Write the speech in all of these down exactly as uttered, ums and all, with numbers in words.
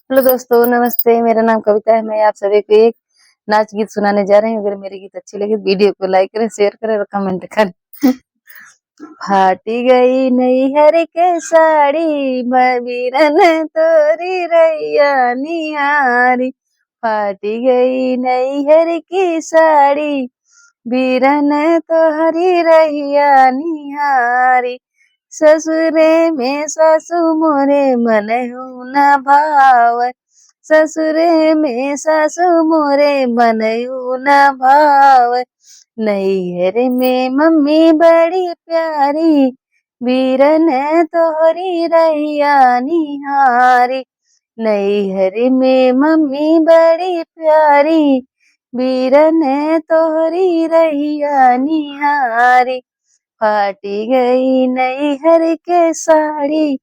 हेलो दोस्तों, नमस्ते। मेरा नाम कविता है। मैं आप सभी को एक नाच गीत सुनाने जा रही हूँ। अगर मेरे गीत अच्छे लगे, वीडियो को लाइक करें, शेयर करें और कमेंट करें। फाटी गई नैहर के साड़ी, मैं बीरन तोरी रहिया निहारी। फाटी गई नैहर की साड़ी, बीरन तोहरी रहिया निहारी। ससुरे में सासु मोरे मनहु न भाव, ससुरे में सासु मोरे मनहु न भाव। नैहर में मम्मी बड़ी प्यारी, बीरन तोहरी रहिया निहारी। नैहर में मम्मी बड़ी प्यारी, बीरन तोहरी रहिया निहारी। फाटी गई नैहर के साड़ी,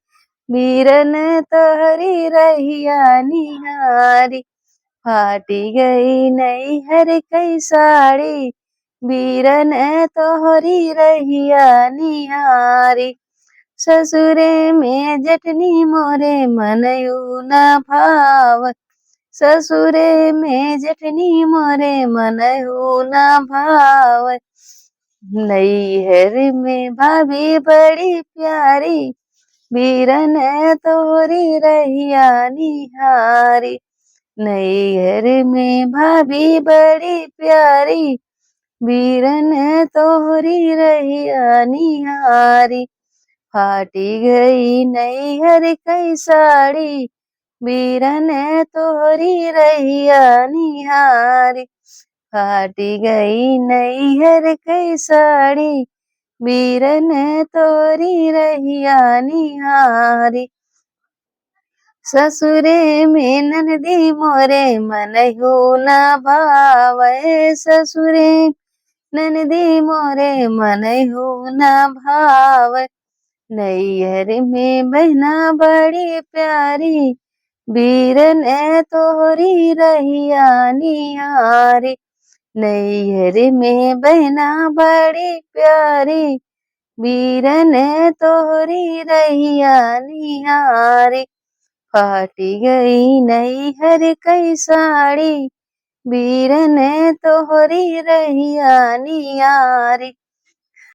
बीरन तोहरी रहिया निहारी। फाटी गई नैहर के साड़ी, बीरन तोहरी रहिया निहारी। ससुरे में जेठनी मोरे मनयू न भाव, ससुरे में जेठनी मोरे मनयू न भाव। नैहर में भाभी बड़ी प्यारी, बीरन तोहरी रहिया निहारी। नैहर में भाभी बड़ी प्यारी, बीरन तोहरी रहिया निहारी। फाटी गई नैहर कई साड़ी, बीरन तोहरी रहिया निहारी। फाटी गई नैहर कई साड़ी, बीरन तोहरी रहिया निहारी। ससुरे में ननदी मोरे मनहू न भावे, ससुरे ननदी मोरे मनहू न भावे। नैहर में बहना बड़ी प्यारी, बीरन तोहरी रहिया निहारी। नैहर में बहना बड़ी प्यारी, बीरन तोहरी रहिया निहारी। फाटी गई नैहर कई साड़ी, बीरन तोहरी रहिया निहारी।